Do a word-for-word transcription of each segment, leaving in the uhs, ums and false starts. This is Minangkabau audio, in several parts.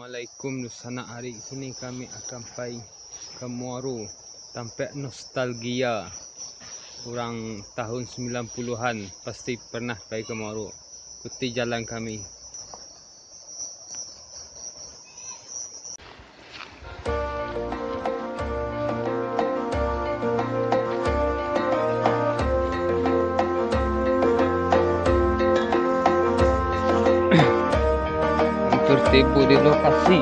Assalamualaikum, dunsanak. Ari kini kami akan pai ka Muaro, tampek nostalgia. Urang tahun sembilan puluhan pasti pernah pai ka Muaro. Ikuti jalan kami. Hampir tibo di lokasi.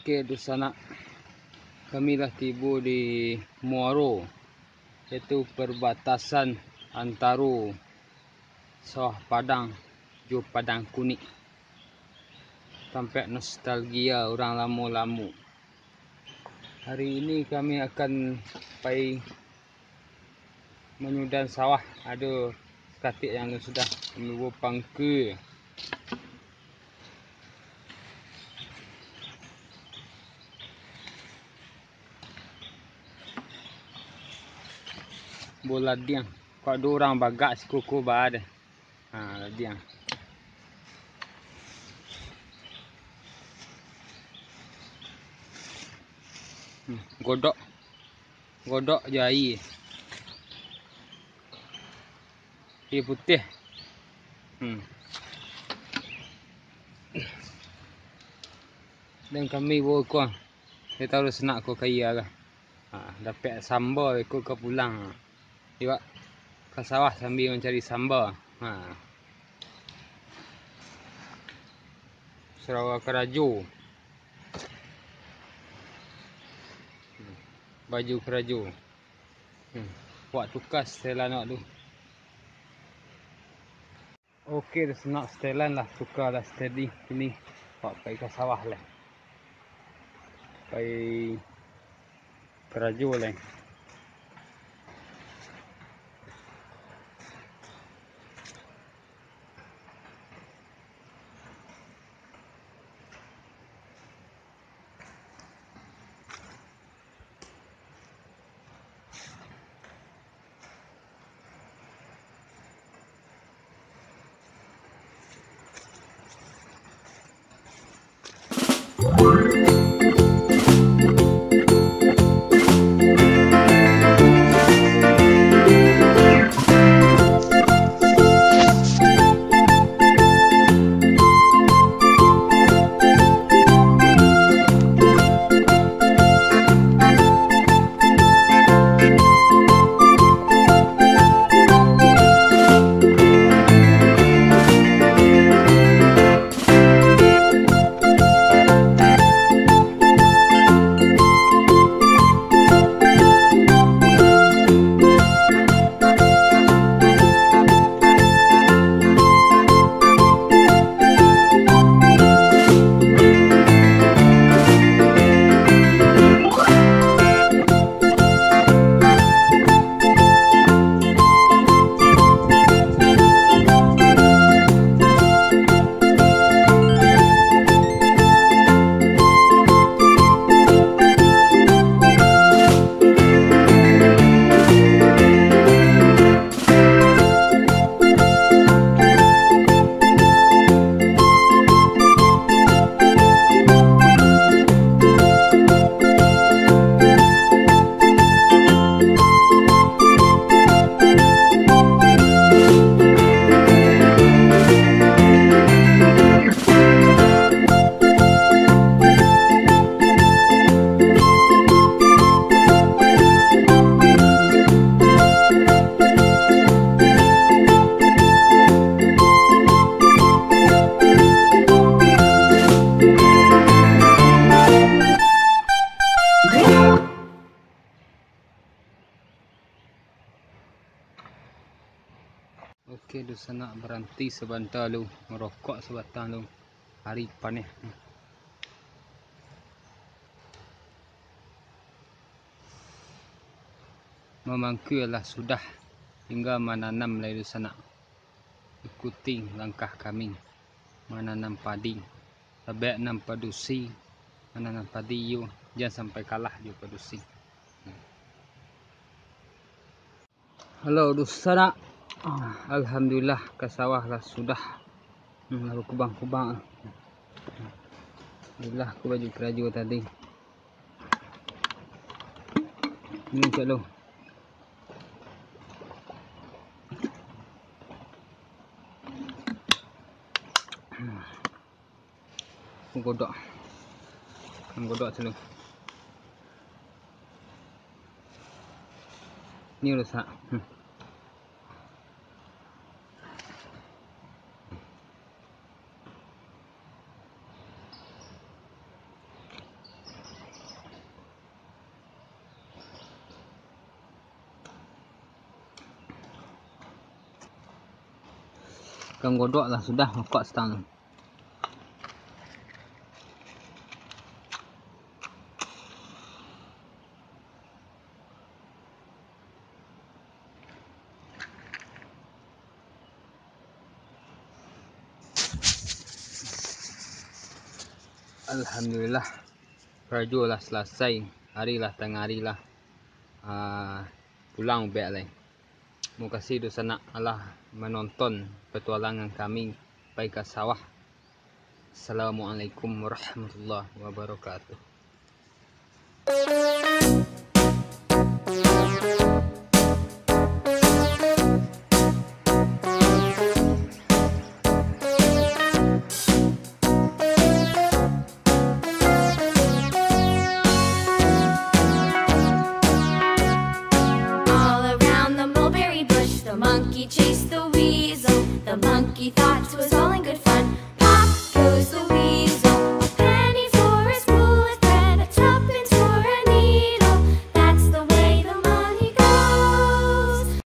Oke, dunsanak, kami lah tibo di Muaro, yaitu perbatasan antaro Sawah Padang jo Padang Kunik, tampek nostalgia urang lamo-lamo. Hari ini kami akan pai manyudahan sawah. Ado sakatik yang alun sudah, mambawo pangka. Bo ladiang. Kok ado urang bagak siko ko ba deh. Ha, ladiang. Hmm, godok. Godok jo aia. Aia putiah. Hmm. Dan kami bawa ko. Saya tahu sanak ko kaya lah. Ha, dapek samba iko ka pulang. Iwak ka sawah sambil mancari samba. Ha. Sarawa karajo. Baju karajo. Hmm. Wak tuka setelan awak tu. Oke, dah sanak, setelan lah, tuka lah, steady. Kini, wak pai ka sawah lah. Pai karajo lah. Oke, dunsanak, baranti sabanta lu, marokok sabatang lu. Ari paneh. Mamangkua lah sudah, tingga mananam lai, dunsanak. Ikuti langkah kami mananam padi. Sabab nan padusi mananam padi, iyo, jan sampai kalah jo padusi. Halo, dunsanak. Ah, alhamdulillah, ka sawah lah sudah. Hmm, lah bakubang-kubang. Alhamdulillah, aku baju karajo tadi. Ini cak lo. Godok. Godok tu. Ni rusak. Hmm. Kan godok lah sudah, mokok stang. Alhamdulillah, karajo lah salasai, ari lah tangah ari lah, ah, pulang ubek lai. Mukasih dunsanak alah manonton petualangan kami pai ka sawah. Assalamualaikum warahmatullahi wabarakatuh. All around the mulberry bush, the monkey chased the weasel. The monkey thought 'twas